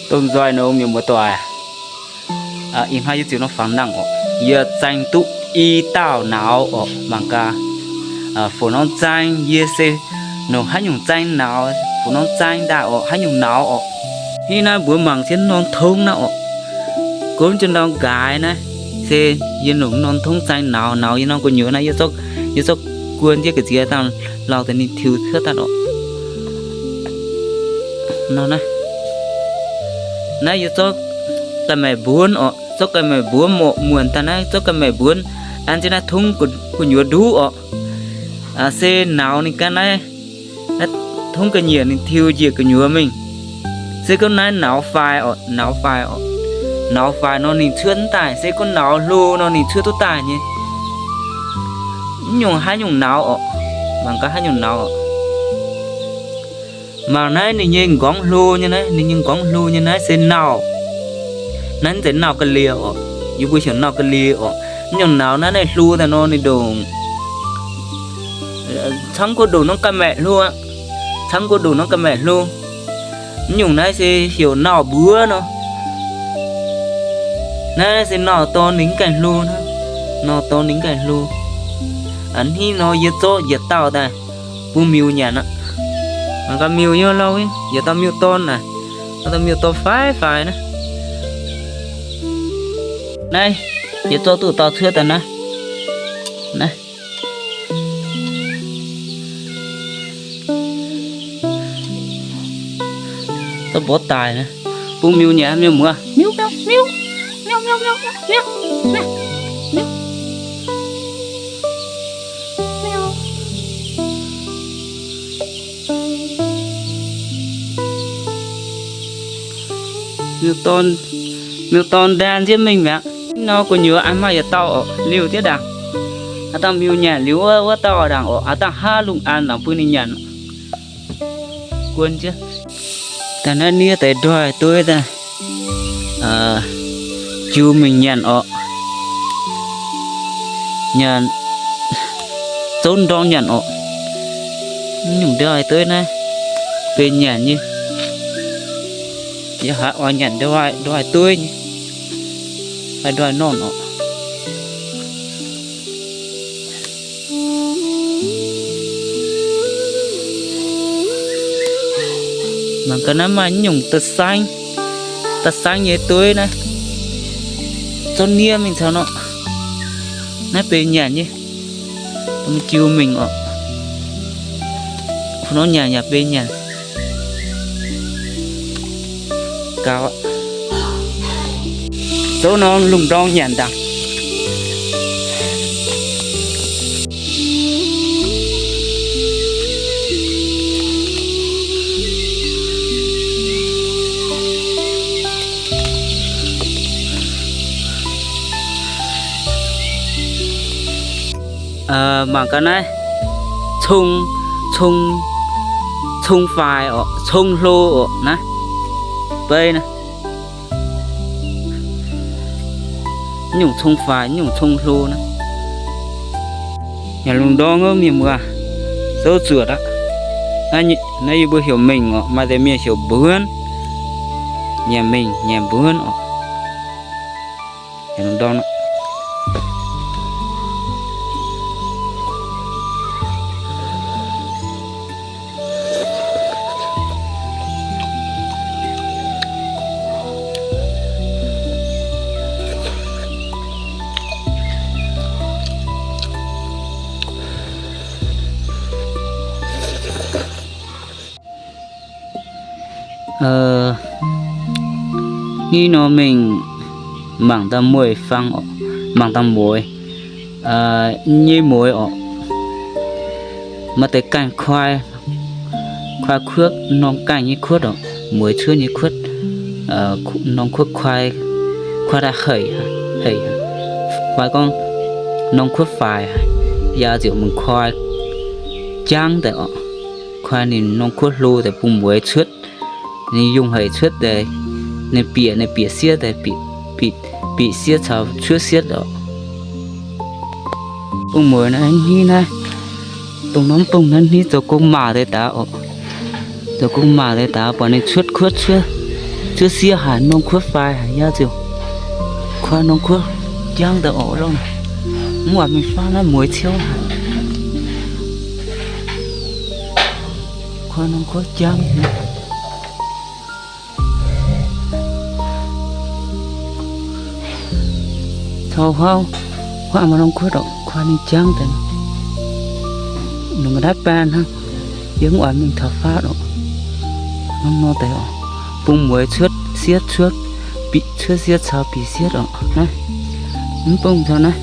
Dongh nzoih nor, mienh muoz-doic, ih hnoi yie ziouc nor fangx nangh orqc, yie zaeng duqv i dauh nauz orqc. Mangc gaax, fu norm zaeng yie se nongc haaix nyungc zaeng nauz, fu norm zaeng daaih orqc, haaix nyungc nauz orqc. Hnangv naaiv mbuo mangc jienv norm tongv naaiv orqc, gunv jienv ndau nqaaix naaiv, se yie nongc norm tongv zaeng nauz. Nauz yie norm gu'nyuoz naaiv, yie zorqv guon jienv ga'nziex dangh lauh deix ninh tiux cuotv daaih orqc. Nor naaiv, naaiv yie zorqv ga'maeqc mbuonv orqc, zorqv ga'maeqc mbuonv morqc muonc daaih naaiv, zorqv ga'maeqc mbuonv an jienv naaiv tongv gu'nyuoz nduqv orqc. Se nauz ninh ganh naaiv, naaiv tongv ga'nyiec ninh tiux njiec gu'nyuoz mingh. Se gorngv naaiv nauz faix orqc, nauz faix orqc, nauz faix nor ninh cuotv mv daaih. Se gorngv nauz hlo nor ninh cuotv duqv daaih nyei. Mv nyungc haaix nyungc nauz orqc, mangc gaax haaix nyungc nauz orqc. Mangc naaiv ninh nyei m'nqorngv hlo nyei naaiv, ninh nyei m'nqorngv hlo nyei naaiv se nauh. Naaiv mv zeiz nauh ga'lie orqc, yie mbuo heuc nauh ga'lie orqc. Mv nyungc nauz naaiv naaiv hlo daaih nor ninh ndongc camv gorngv ndongc norm ga'maeqc hlo aqv, camv gorngv ndongc norm ga'maeqc hlo. Mv nyungc naaiv se heuc nauh mbuov nor. Naaiv se nauh dorn ninh mv gaengh hlo hnangv, nauh dorn ninh mv gaengh hlo. A'hneiv nor yie zorqv yietc dauh daaih bun miuc nyanc aqv. Mangc gaax miuc nyei lauh, yietc dauh miuc dorn naaic, dauh miuc dorn faix faix naaiv. Naaiv yie zorqv duqv dauh cuotv daaih naaiv. Naaiv zorqv mborqv daaih naaiv, bun miuc nyanc, miuc muoz, miuc, miuc, miuc, miuc, miuc, miuc, miuc, miuc, miuc. Miuc dorn, miuc dorn ndaang nziev mingh mi'aqv. Nor gu'nyuoz an maaih yietc dauh orqc, liuz diev ndaangc. Aav dangh miuc nyanc liuz wuov, wuov dauh ndaangc orqc, aav dangh haav lungh an laangc bun ninh nyanc. Guon jienv. Daaih naaiv niev deix ndoih dueiv daaih, jiu mingh nyanc orqc. Nyanc, zouv ndorng nyanc orqc. Nyungc ndoih dueiv naaiv benx nyanc nyei. Yie haiz oix nyanc ndoih, ndoih dueiv nyei, fai ndoih norn orqc. Mangc gaax naaiv maaih nyungc da'saengv, da'saengv nyei dueiv naaiv, zorqv niev mingh caux nor. Naaiv benx nyanc nyei, jiu mingh orqc. Nor nyanc yaac benx nyanc. Gaux aqv. Zouv nor lungh ndorm nyanc ndaangc. Mangc gaax naaiv, cong, cong, cong faix orqc, cong hlo orqc naaiv. Beiv naaiv, nyungc cong faix, nyungc cong hlo naaiv. Nyanc lungh ndorm wuov mienh muoz, souv zuoqc aqv. Naaiv yie mbuo heuc mengh orqc, maaih deix mienh heuc mbuonv. Nyanc mengh, nyanc mbuonv orqc. Nyanc lungh ndorm aqv. Hnangv nor mingh mangc daaih mueiz fang orqc, mangc daaih mueiz, nyei mueiz orqc. Maaih deix ganh kuaai, kuaai kuotv, norm ganh nyei kuotv orqc, mueiz cuotv nyei kuotv, norm kuotv kuaai, kuaai daaih haic, haic, fai gorngv norm kuotv faix, yaac ziouc mingh kuaai jangv daaih orqc. Kuaai ninh norm kuotv hlo daaih bun mueiz cuotv. Ninh yungh haic cuotv daaih, ninh bieqc, ninh bieqc sieqv daaih, bieqc sieqv caux cuotv sieqv orqc. Bung mueiz naaiv hni naaiv, dongh norm bung naaiv hni zoux gong maac deix daaih orqc. Zoux gong maac deix daaih buatc ninh cuotv kuotv cuotv, Cuotv sieqv haic, norm kuotv faix haic, yaac ziouc koi norm kuotv jangv daaih orqc lorqc. Mv baac mingh faanv naaiv mueiz ciouv haic. Koi norm kuotv jangv. Taux huaav, huaav maaih norm kuotv orqc, koi ninh jangv daaih. Nungc ga'naaiv baeng hnangv, yie mv oix mingh taux faanv orqc. Norm nor deix orqc, bung mueiz cuotv sieqv cuotv, bieqc cuotv sieqv caux bieqc sieqv orqc. Naaiv, mv bung caux naaiv.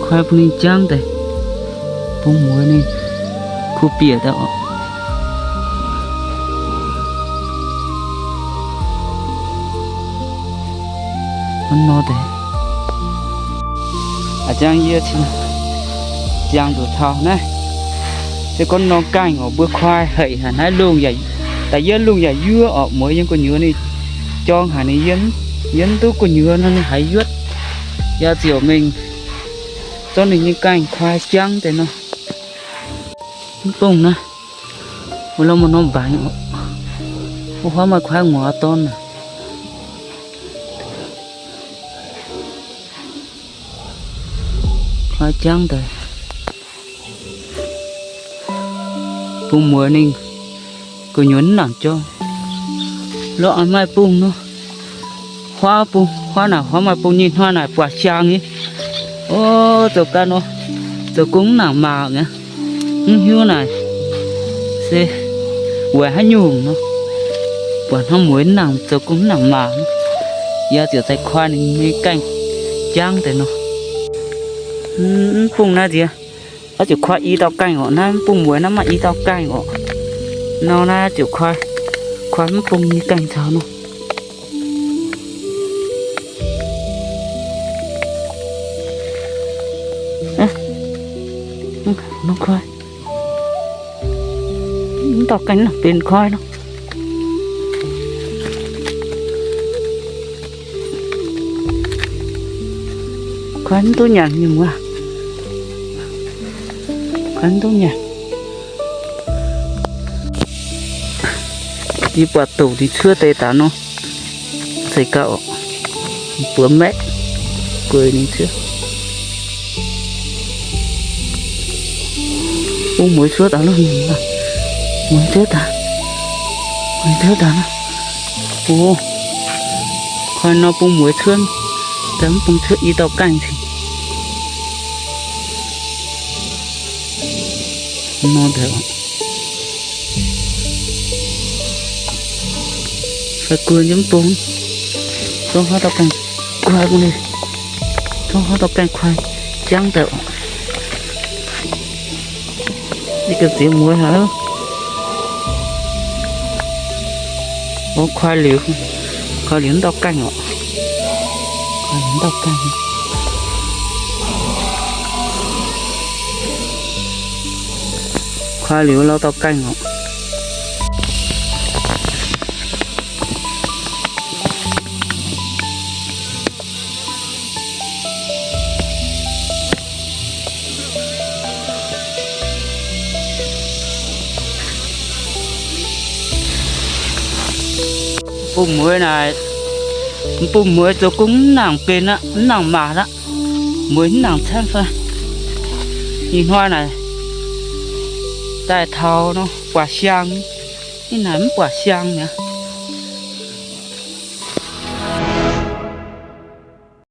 Koi bun ninh jangv daaih, bung mueiz ninh kuh bieqc daaih orqc. Hnangv nor deix. A'jang yie cingx ziangh nzuqc taux naaiv. Se gorngv norm gaengh orqc, mbuo koi haic haic naaiv lungh yaac, da'yietv lungh yaac yuov orqc, mueiz yiem gu'nyuoz ninh jorng haic, ninh yiem, yiem duqv gu'nyuoz nor ninh haiz yuotv. Yaac ziouc mingh zorqv ninh nyei gaengh koi jangv deix nor. Mv bung naaiv, wuov lorqc maaih norm mbaengx orqc. Wuov huaav maaih kuaaiv nguaaz dorn naaic. Kuaaiv jangv daaih. Bung mueiz ninh gu'nyuoz mv nangc jorng. Lorqc maaih bung nor. Huaav bung, huaav naaic, huaav maaih bung nyei hnoi naaic buatc siang nyei. O, zoux ganh nor, zoux gong mv nangc maah mi'aqv. Mv hiuv naaic se weic haaix nyungc nor, buatc hnangv mueiz mv nangc zoux gong mv nangc maah. Yaac ziouc daaih koi ninh nyei gaengh jangv deix nor. Mv bung naaiv nziex, oix zuqc koi i dauh gaengh orqc. Naaiv mv bung mueiz naaiv maaih i dauh gaengh orqc. Nor naaiv ziouc koi, koi mv bung nyei gaengh caux nor. Nor koi. Mv dauh gaengh nor benx koi nor. Koi mv duqv nyanc nyei muoz. Koi mv duqv nyanc. Yie buatc douc ninh cuotv deix daaih nor, se gauh buoz maeqv gueix ninh cuotv. Bung mueiz cuotv daaih lorqc, mueiz cuotv daaih, mueiz cuotv daaih nor. O, koi nor bung mueiz cuotv, daaih mv bung cuotv i dauh gaengh cingx. Nor deix. Fai guon jienv bung. Zungv huaav dauh gaengh kuaai bung ninh. Zungv huaav dauh gaengh kuaai jangv daaih. Yie ga'sie mueiz haic. O, kuaai liuz, kuaai liuz mv dauh gaengh orqc. Kuaai liuz mv dauh gaengh. Kuaai liuz lauh dauh gaengh orqc. Bung mueiz naaic, bung mueiz zoux gong mv nangc benx aqv, mv nangc maanc aqv. Mueiz mv nangc camv fai? Ih hnoi naaic daaih taux nor buatc siang, ih naaic mv buatc siang mi'aqv.